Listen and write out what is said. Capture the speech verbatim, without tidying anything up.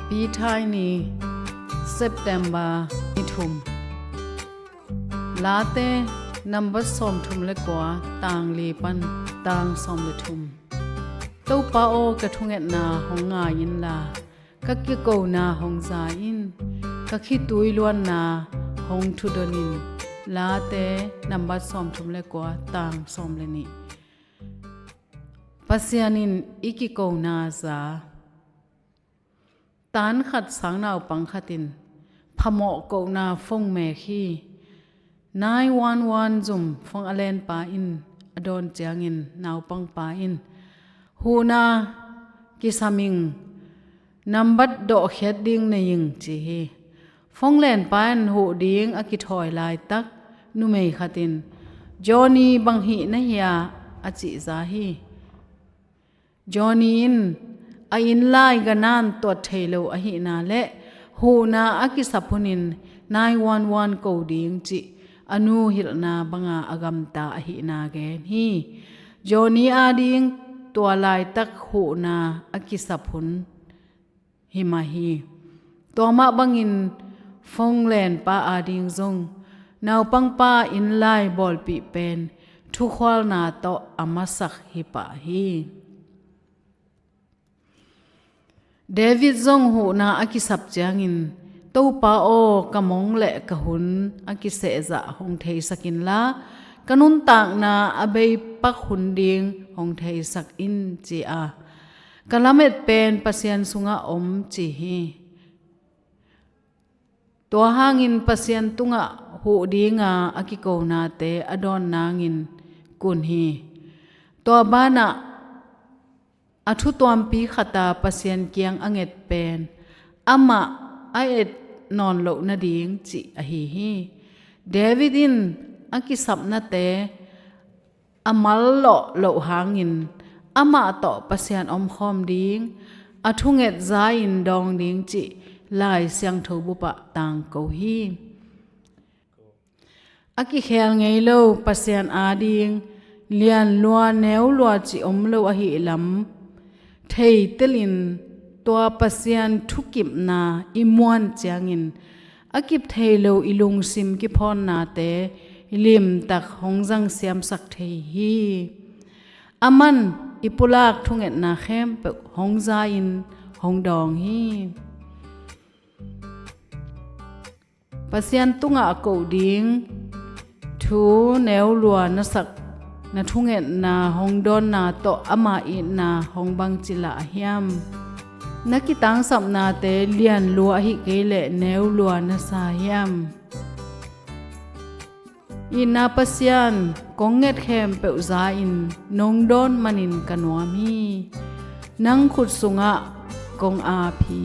Pi Thai Ni, September ni thum. Late nambat sawmthum le kua, tang li pan tang sawm le thum. Topa aw, ka thungetna hong ngai inla, ka kikona hong za in. Ka khitui luanna hong thudon in. Late nambat sawmthum le kua, tang sawm le nih. Pasian in i kikona za. Tan khat sang naupang khat in phamawh kohna phone mek hi. Nine one one zum phone a lenpa in a dawn ciangin naupangpa in, "Huhna kisam ing, nambat dawhkhiat ding nei ing," ci hi. Phone lenpa in huh ding a kithawi laitak numei khat in, "Johnny bang hih na hia?" a cihza hi. Johnny in a inn lai gana'n tuat thei lo ahihna le huhna a kisap hunin nine one one ko ding cih a nu hilhna banga a gamta ahihna gen hi. Johnny ading tua laitak huhna a kisap hun hi mah hi. Tua mah bangin phone lenpa ading zong naupangpa inn lai bawlpih pen thukhualna tawh a masak hi pah hi. David zong huhna a kisap ciangin, "Topa aw, ka mong le ka hun a kisehzah hong theisak inla, ka nuntakna a beipak hun ding hong theisak in," ci a, "Ka lamet pen Pasian sungah om," ci hi. Tua hangin Pasian tungah huh dinga a kikonate a dawn nangin kun hi. Tua banah a thutuampi khata Pasian kiang a nget pen amah a et nawn loh nading cih ahi hi. David in a kisapnate a mallawh loh hangin amah tawh Pasian omkhawm ding, a thunget za-in dawng ding cih Lai Siangtho bupah tangko hi. A kikhel ngei lo Pasian ading lianlua neulua cih om lo ahihlam theitel in, tua Pasian thukipna i muan ciangin a kip thei lo i lungsim kiphawnnate limtak hong zangsiamsak thei hi. Aman i pulak thungetna khempeuh hong za-in hong dawng hi. Pasian tungah a koh ding thu neulua na sak, na thungetna hong dawnna tawh ama itna hong bangci lah hiam? Na kitangsapnate lianlua ahi kei leh neulua na sa hiam? Itna Pasian, kong nget khempeuh za-in nong dawn manin ka nuam hi. Nang khut sungah kong ap hi.